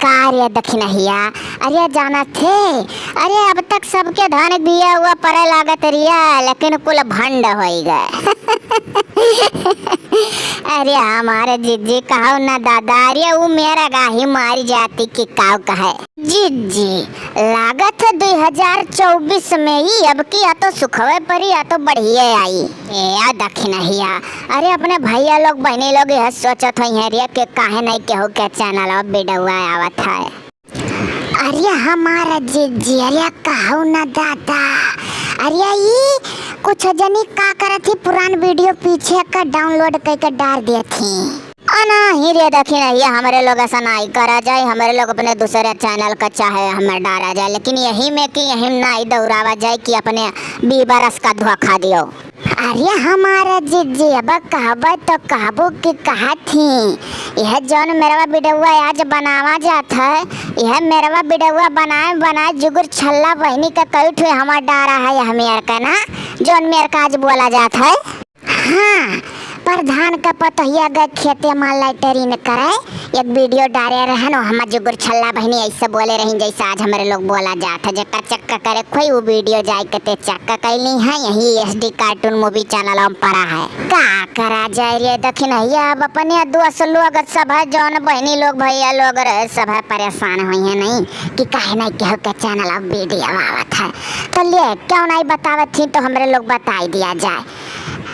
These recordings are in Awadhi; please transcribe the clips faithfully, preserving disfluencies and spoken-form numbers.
का रे दखिनहिया? अरे जानत हे, अरे अब तक सबके धन बिया हुआ परे लागत रिया, लेकिन कुल भंड होई गए। अरे हमारे जिज्जी कहो ना दादा, अरे उ मेरा गाही मारी जाती कि काव कहे। जिज्जी, लागत है दुई हजार चउबीस में ही अब की या तो सुखवे परी या तो बढ़िए आई। ए, या दखिनहिया, अरे अपने भैया लोग बहनी लोग यह सोचत होई हैं रे कि काहे नहीं केहू के चैनल अब वीडियो आवत है। अरे हमारा जिज्जी, अरे कहू ना दादा, अरे ई कुछ जनी का करत ही, पुरान वीडियो पीछे का डाउनलोड करके डाल देत ही। अ नाही रे दखिनहिया, हमरे लोग ऐसा नाही करा जाए, हमरे लोग अपने दूसरे चैनल का चाहे हमें डारा जाए, लेकिन यही में कि यही में नाही दौरावा जाए कि अपने बीबरस का धोखा दियो। अरे हमारे जिज्जी, अब कहबे तो कहबो कि कहत ही, यह जौन मेरवा वीडियो आज बनावा जात है, यह मेरवा वीडियो बनाए बनाए जुगुर छल्ला बहनी का कई ठुए हमार डारा है, यह मेर का ना, जौन मेर का आज बोला जात है। हाँ, प्रधान का पतोहिया गए खेते में लैटरिन करे, एक वीडियो डारे रहन, हम जुगुर छल्ला बहनी ऐसे बोले रही जैसे आज हमरे लोग बोला जात है, जेकर चक्का करे कोई वो वीडियो जाए के ते चक्का कैली है, यही एसडी कार्टून मूवी चैनल में पड़ा है। का करा जाए रे दखिनहिया, अब अपने दोस्त लोग सब है, जौन बहनी लोग भैया लोग रहे सब है परेशान हुई है नहीं कि काहे नहीं केहू के चैनल अब वीडियो आवत है, तो ले क्यों नहीं बतावत ही तो हमरे लोग बताई दिया जाए।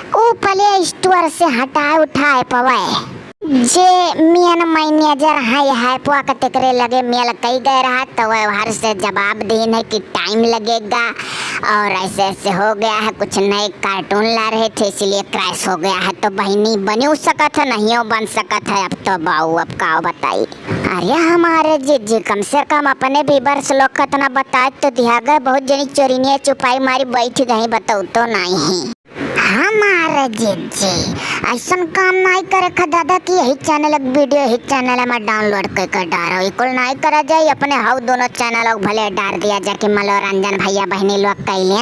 ऊ प्ले स्टोर से हटाए उठाए पवे। जे मेन मैनेजर है, है पोआ के तेकरे लगे मेल कई गए रहा, तो वह हर से जवाब दीन है कि टाइम लगेगा और ऐसे ऐसे हो गया है, कुछ नए कार्टून ला रहे थे इसलिए क्रैश हो गया है। तो बहनी बनियो सकत है, नहियो बन सकत है। अब तो बाऊ अब का बताई। अरे हमारे जिज्जी, कम से कम अपने व्यूअर्स लोग का इतना बताए तो दिया गए। बहुत जनी चोरिनिया चुपाई मारी बैठ गई, बताऊ तो नहीं। हमार जिज्जी, ऐसन काम नाई करे खा दादा कि यही चैनल एक वीडियो यही चैनल में डाउनलोड कर कर डारो। ई कुल नाई करा जाए, अपने हाउ दोनों चैनल भले डार दिया जाए कि मनोरंजन भैया बहनी लोग कैले।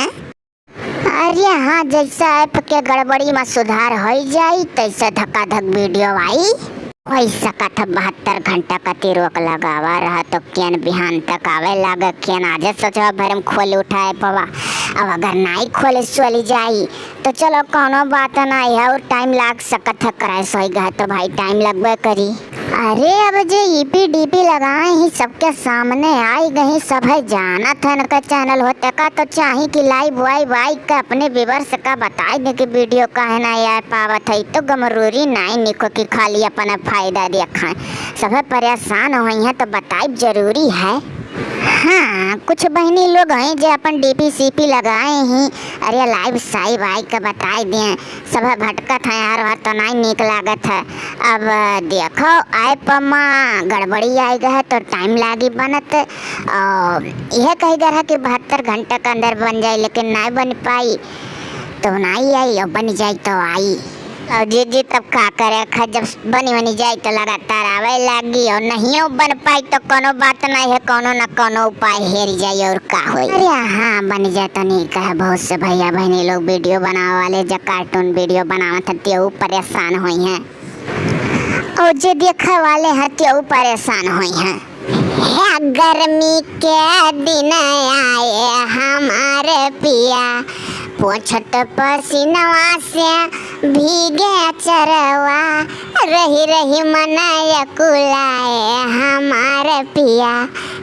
अरे हाँ, जैसा ऐप के गड़बड़ी में सुधार हो जाई, तैसे धकाधक वीडियो आई। हो सकत है बहत्तर घंटा कती रोक लगावा रहा, तो केन बिहान तक आवे लागे, केन आजे सोचवा भरे में खोल उठाए पवा। अब अगर नाई खोले सोली जाई, तो चलो कौनो बात नाई है, और टाइम लाग सकत है, क्रैश होई गए तो भाई टाइम लगबे करी। अरे अब जे ईपी डीपी लगाए ही सबके सामने आई गई, सब है जानत है इनका चैनल होते का, तो चाही कि लाइव वाइव आई के अपने व्यूअर्स का बताई दे कि वीडियो काहे ना आ पावत है। तो गमरूरी नाई निको कि खाली अपना फायदा देखाएं, सभे परेशान होई हैं तो बताइब जरूरी है। हाँ, कुछ बहनी लोग हैं जो अपन डीपी सीपी लगाए ही, अरे लाइव साइव आई के बताई दें, सभे भटकत हैं हर हर तो नाई नीक लागत है। अब देखो ऐप मा गड़बड़ी आई गए है तो टाइम लागी बनत। और यह कही गए है कि बहत्तर घंटा के अंदर बन जाए, लेकिन नाई बन पाई। तो नाई आई, और बन जाई तो आई। और जिज्जी तब का करे, खा जब बनी बनी जाई तो लगातार आवे लागी, और नहियो बन पाई तो कोनो बात नहीं है, कोनो न कोनो उपाय हेर जाई और का होई। अरे हाँ, बन जाए तो नहीं कहे, बहुत से भैया बहनी लोग वीडियो बनावे वाले जो कार्टून वीडियो बनावत हती, ऊ परेशान होई हैं, और जे देखे वाले हती ऊ परेशान होई हैं। हे गर्मी के दिन आए हमारे पिया, पोंछत पसीनवा से भीगे चरवा, रही रही मन अकुलाए हमारे पिया,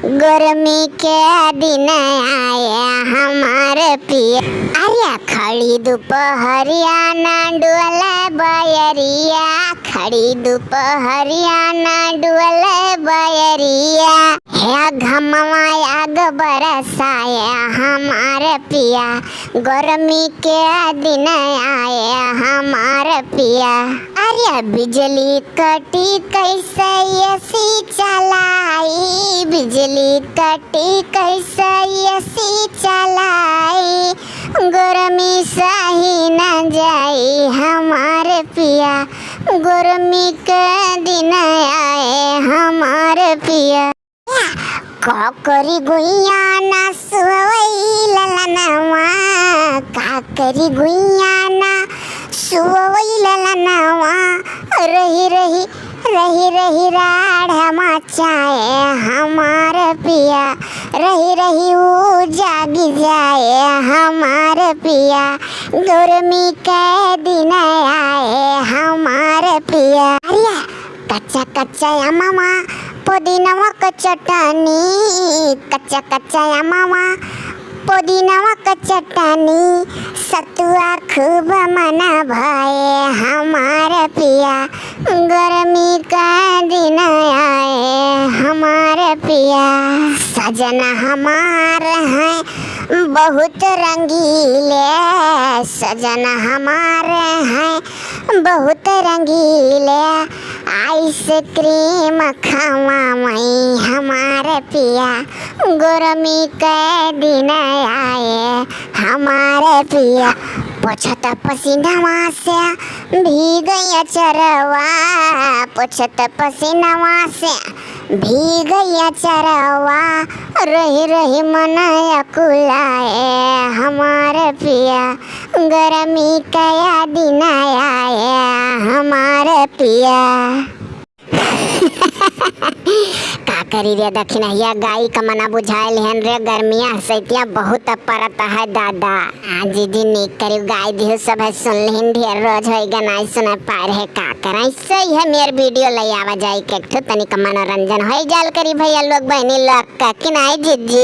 गर्मी के दिन आए हमारे पिया। अरे खड़ी दुपहरिया ना डोले बयरिया, खड़ी दुपहरिया ना डोले बयरिया। हे घमवा आग बरसाए हमार पिया, गर्मी के दिन आए हमार पिया। अरे बिजली कटी कैसे एसी चलाई, बिजली कटी कैसे एसी चलाई, गर्मी सही न जाई हमार पिया, गर्मी के दिन आए हमार पिया। काकरी गुइया ना सुवई ललनवा, काकरी गुइया ना सुवई ललनवा, रही रही रही रही राड़ मचाए हमार पिया, रही रही ऊ जागी जाए हमार पिया, गर्मी के दिन आए हमार पिया। अरे कच्चा कच्चा अमवा, पुदीनवा के चटनी, कच्चा कच्चा अमवा, पुदीनवा के चटनी, सतुआ खूब मन भाए हमार पिया, गर्मी का दिन आए हमार पिया। सजन हमार है बहुत रंगीले, सजन हमार है बहुत रंगीले, आइसक्रीम खवावई हमार पिया, गर्मी के दिन आए हमार पिया। पोछत पसीनवा से भीग अचरवा, पोछत पसीनवा से भीग अचरवा, रही रही मन अकुलाए हमार पिया, गर्मी कया दिन आए हमार पिया। का करी रे दखिनहिया, गाई का मना बुझाइल हन रे, गर्मिया सैतिया बहुत परत है दादा। हाँ जीजी, नीक करिउ गाई दिहु, सब है सुन लिहिन, ढेर रोज होई गा नाई सुनाई पाए रहे, का करें। सही है, मेर वीडियो ले आवा जाई के एक ठो, तनिक मनोरंजन होई जाल करी भैया लोग बहनी लोग का, कि नाई जीजी?